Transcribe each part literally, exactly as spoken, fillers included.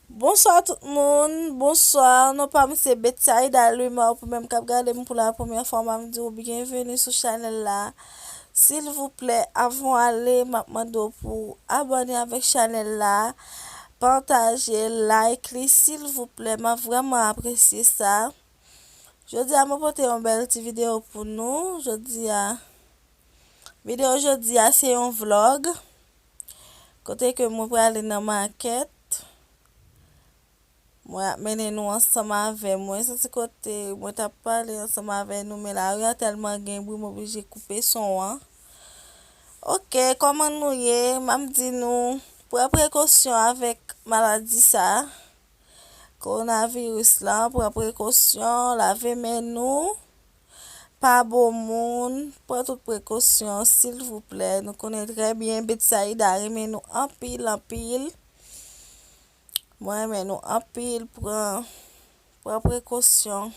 Bonswa tout moun, bonswa. Non pa m se Betsaida Louis Marc, ou menm k ap gade m pou la premyè fwa, m ap di w byenveni sou chanèl la. Silvouplè, avan w ale, m ap mande w pou w abòne avèk chanèl la, pataje, like li, silvouplè, m ap vrèman apresye sa. Jodi a, mwen pote yon bèl ti videyo pou nou. Jodi a, videyo jodi a, se yon vlog. Kote ke mwen prale nan makèt. Mwen ap mennen nou ansanm avè mwen. Soti kote mwen t ap pale ansanm avè nou, men lari a tèlman gen bri, m oblije koupe son an. Oke, kòman nou ye? M ap di nou, pran prekosyon avèk maladi sa a. Kowonaviris lan, pran prekosyon, lave men nou, pa bo moun, pran tout prekosyon, silvouplè. Nou konnen trè byen Betsaida renmen nou anpil, anpil. Mwen renmen nou anpil, pran, pran prekosyon.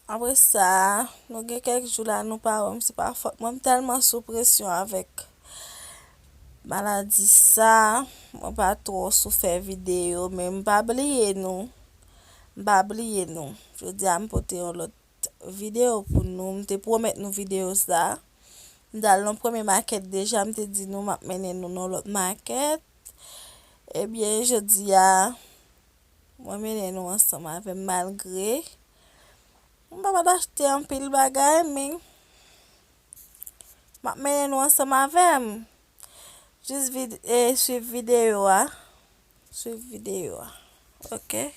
Apre sa, nou gen kèk jou la nou pa wè m, se pa fòt mwen, m tèlman sou presyon avèk maladi sa, mwen pa twò sou fè videyo, men m pa bliye nou, m pa bliye nou. Jodi a m pote yon lòt videyo pou nou, m te pwomèt nou videyo sa, m t al nan premye makèt deja, m te di nou m ap mennen nou nan lòt makèt, ebyen jodi a, mwen mennen nou ansanm avè m malgre m pa t achte anpil bagay, men m ap mennen nou ansanm avè m. Jis vid-, e, swiv videyo a. Swiv videyo a. Oke?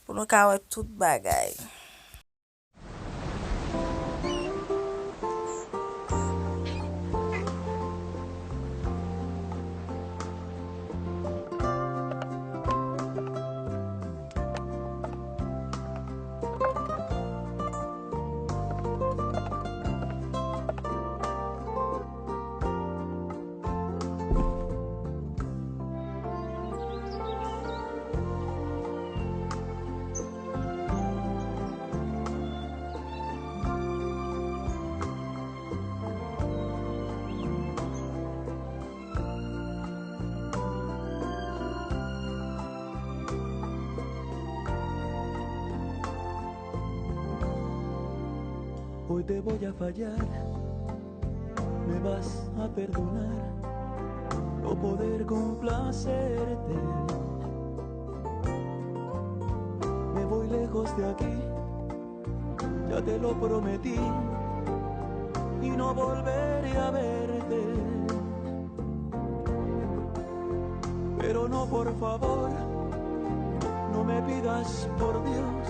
Pou nou ka wè tout bagay. Hoy te voy a fallar, me vas a perdonar no poder complacerte. Me voy lejos de aquí, ya te lo prometí, y no volveré a verte. Pero no, por favor, no me pidas, por Dios,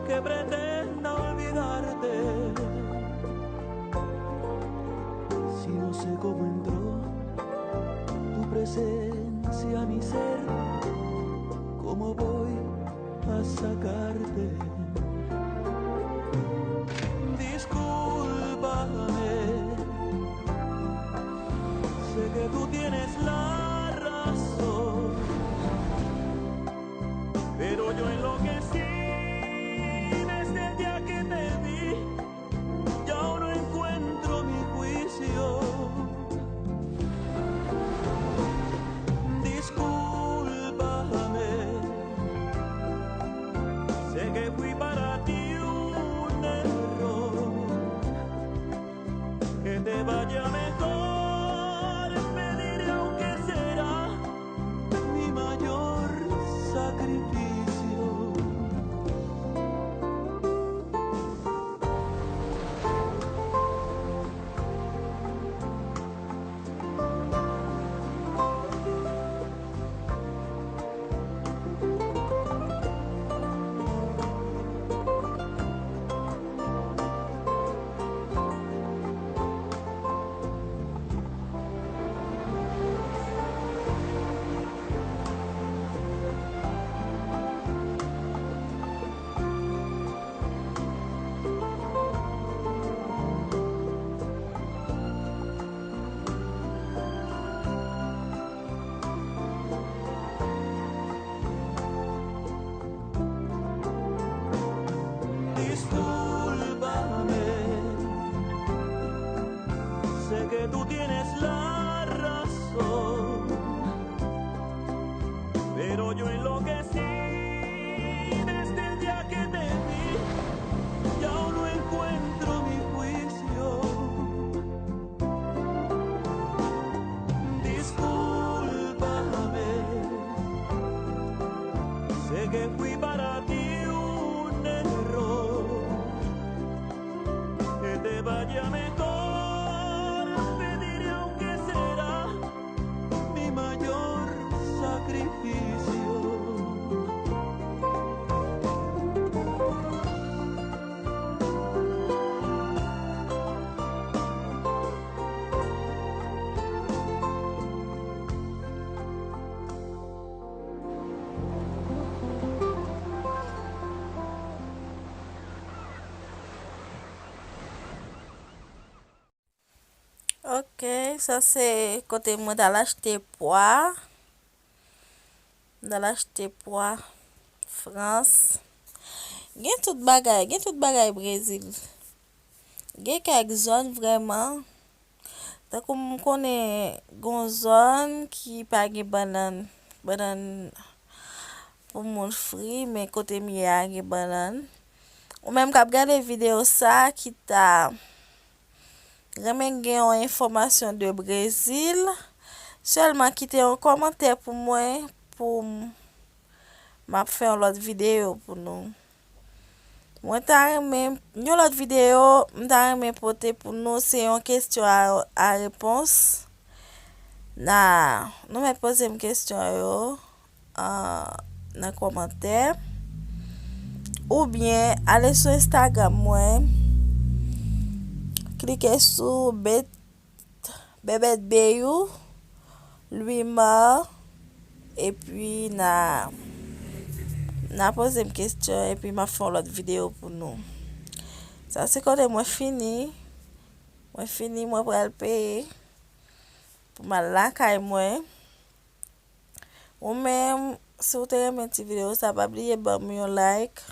que pretenda olvidarte. Si no sé cómo entró tu presencia a mi ser, ¿cómo voy a sacarte? Discúlpame, sé que tú tienes la razón, pero yo enloquecí desde el día que te vi. Ya no encuentro mi juicio. Discúlpame. Sé que fui Fui para ti un error. Que te vaya mejor, te diré aunque será mi mayor sacrificio. Ok, sa se kote mwen t al achte pwa. M t al achte pwa Frans. Gen tout bagay, gen tout bagay Brezil. Gen kèk zòn vrèman. Tankou m konnen gon zòn ki pa gen bannann, bannann pou moun fri, men kote m ye a gen bannann. Ou menm k ap gade videyo sa a ki ta renmen gen yon enfòmasyon de Brezil, sèlman kite yon kòmantè pou mwen, pou m, m ap fè yon lòt videyo pou nou. Mwen ta renmen, yon lòt videyo, m ta renmen pote pou nou, se yon kesyon a, a repons. Na, nou mèt poze m kesyon yo, ah, nan kòmantè. Oubyen, ale sou Instagram mwen, klike sou Bet, Bebet Beyou, Louis Mar, epi na, na poze m kesyon, epi m ap fè yon lòt videyo pou nou. Sa se kote mwen fini. Mwen fini, mwen pral peye pou m al lakay mwen. Ou menm, si w te renmen ti videyo sa, pa bliye ban m yon like.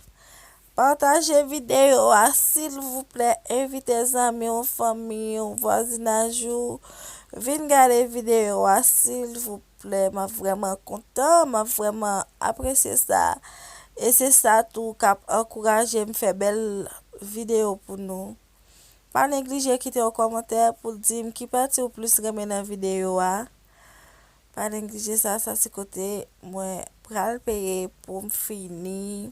Pataje videyo a, silvouplè. Envite zanmi w, fanmi w, vwazinaj ou vin gade videyo a, silvouplè. M ap vrèman kontan, m ap vrèman apresye sa. E se sa tou k ap ankouraje m fè bèl videyo pou nou. Pa neglije kite yon kòmantè pou di m ki pati ou plis renmen nan videyo a. Pa neglije sa, sa se kote mwen pral peye pou m fini,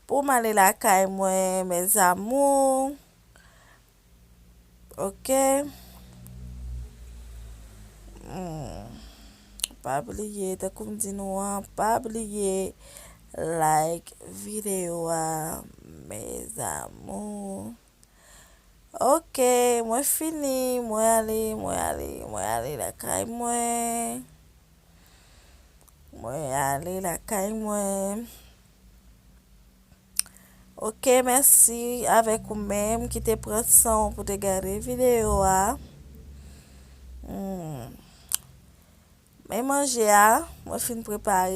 pou m ale lakay mwen, mes amours. Ok. Hmm. Pa bliye, tankou m di nou an, pa bliye like videyo a, mes amours. Ok, mwen fini, mwen ale, mwen ale, mwen ale lakay mwen. Mwen ale lakay mwen. Ok, mèsi avèk ou menm ki te pran san w pou te gade videyo a. Hmm. Men manje a, mwen fin prepare.